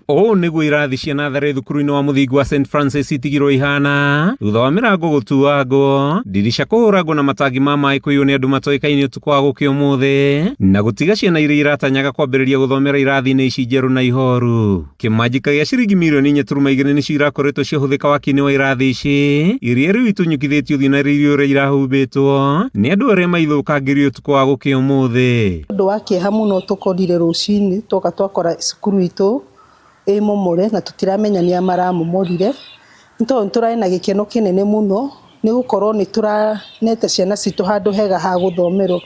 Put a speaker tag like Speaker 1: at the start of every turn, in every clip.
Speaker 1: Ũũ nĩguo irathi cia natharĩ thukuru-inĩ wa mũthingi wa St Francis itigirwo ihana thutha wa mĩrango gũtuangwo, ndirica kũhũrangwo na matangi ma maĩ kũiywo nĩ andũ matoĩkaine ũtukũ wa gũkĩa ũmũthĩ na gũtiga ciana iria iratanyaga kwambĩrĩria gũthomera irathi-inĩ ici njerũ na ihoru. Kĩmanjĩka gĩa ciringi mirioni 4.2 nĩcio irakoretwo ciahũthĩka waki-inĩ wa irathi ici iria rĩu itunyũkithĩtio ũthiũ na riri ũrĩa irahumbĩtwo nĩ andũ arĩa maithũkangĩrie ũtukũ wa gũkĩa ũmũthĩ.
Speaker 2: Ũndũ wa kĩeha mũno tũkorire rũcinĩ twoka twakora cukuru itũ ĩ momore na tũtiramenya nĩa maramomorire, nĩ tondũ nĩ tũrarĩ na gĩkeno kĩnene mũno nĩ gũkorwo nĩ tũranete ciana citũ handũ hega ha gũthomerwo.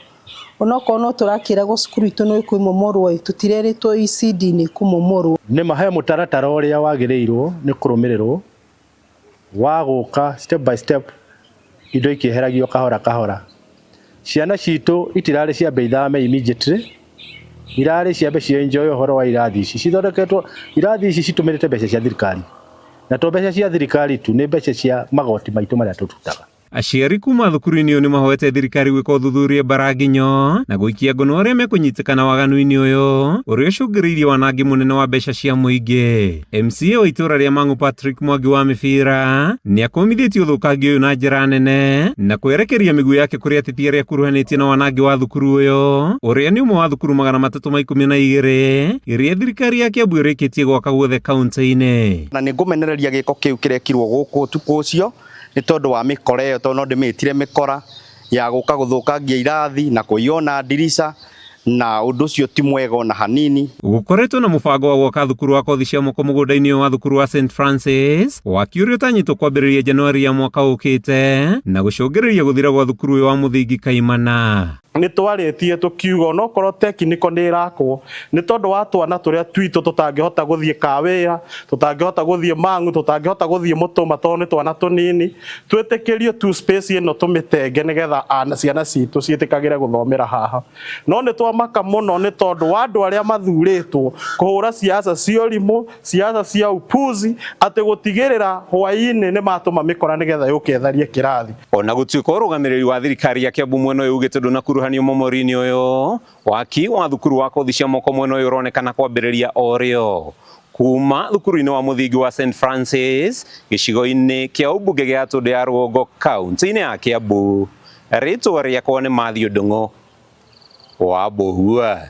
Speaker 2: Onokorwo no tũrakĩragwo cukuru itũ nĩ ĩkũmomorwo ĩ, tũtirerĩtwo ECD nĩ ĩkũmomorwo.
Speaker 3: Nĩma he mũtaratara ũrĩa wagĩrĩirwo nĩ kũrũmĩrĩrwo wa gũka step by step indo ikĩeheragio kahora kahora. Ciana citũ itirarĩ ciambe ithame immediately, irarĩ ciambe ci enjoy ũhoro wa irathi ici cithondeketwo. Irathi ici citũmĩrĩte mbeca cia thirikari, na to mbeca cia thirikari tu, nĩ mbeca cia magoti maitũ marĩa tũrutaga.
Speaker 1: Aciari kuma thukuru-inĩ ũyũ nĩmahoete thirikari gwĩka ũthuthuria mbaranginyo na gũikia ngono arĩa mekũnyitĩkana waganu-inĩ ũyũ ũrĩa ũcũngĩrĩirie wanangi mũnene wa mbeca cia mũingĩ. MCA wa itũra rĩa Mang'u Patrick Mwangi wa Mĩbira nĩakũmithĩtie ũthũkangia ũyũ na njĩra nene na kwerekeria mĩguĩ yake kũrĩ ateti arĩa akuruhanĩtie na wanangi wa thukuru ũyũ ũrĩa nĩ ũmwe wa thukuru 312 iria thirikari ya Kiambu ĩrĩkĩtie gwaka guothe kaunti-inĩ.
Speaker 4: Na nĩ ngũmenereria gĩko kĩu kĩrekirwo gũkũ ũtukũ ũcio nĩ tondũ wa mĩkora ĩyo, tondũ no ndĩmĩtire mĩkora ya gũka gũthũkangia irathi na kũiya ona ndirica, na ũndũ ũcio ti mwega ona hanini.
Speaker 1: Gũkoretwo na mũbango wa gwaka thukuru wa kothi cia moko mũgũnda-inĩ ũyũ wa thukuru wa St Francis, waki ũrĩa ũtanyĩtwo kwambĩrĩria Januari ya mwaka ũkĩte na gũcũngĩrĩria gũthira gwa thukuru ũyũ wa mũthingi kaimana.
Speaker 5: Nĩ twarĩtie tũkiuga onokorwo technical nĩ ĩrakwo, nĩ tondũ wa twana tũrĩa twitũ tũtangĩhota gũthiĩ Kawĩra, tũtangĩhota gũthiĩ Mang'u, tũtangĩhota gũthiĩ Mũtũma tondũ nĩ twana tũnini, twĩtĩkĩrio tu space ĩno tũmĩtenge nĩgetha ciana citũ ciĩtĩkagĩre gũthomera haha. No nĩ twamaka mũno nĩ tondũ wa andũ arĩa mathurĩtwo kũhũra siasa cia ũrimũ, siasa cia upuzi, atĩ gũtigĩrĩra hwaĩ-inĩ nĩ matũma mĩkora nĩgetha yũke ĩtharie kĩrathi.
Speaker 1: Ona gũtuĩka ũrũgamĩrĩri wa thirikari ya Kiambu mwena ũyũ ugĩte ndũnakuruhanio momori-inĩ ũyũ, waki wa thukuru wa kothi cia moko mwena ũyũ ũronekana kwambĩrĩria o rĩo. Kuma thukuru-inĩ wa mũthingi wa St Francis gĩcigo-inĩ kĩa ũmbunge gĩa Gatũndũ ya Rũgongo kaunti-inĩ ya Kiambu, rĩtwa rĩakwa nĩ Mathew Ndung'u wa Mbũhua.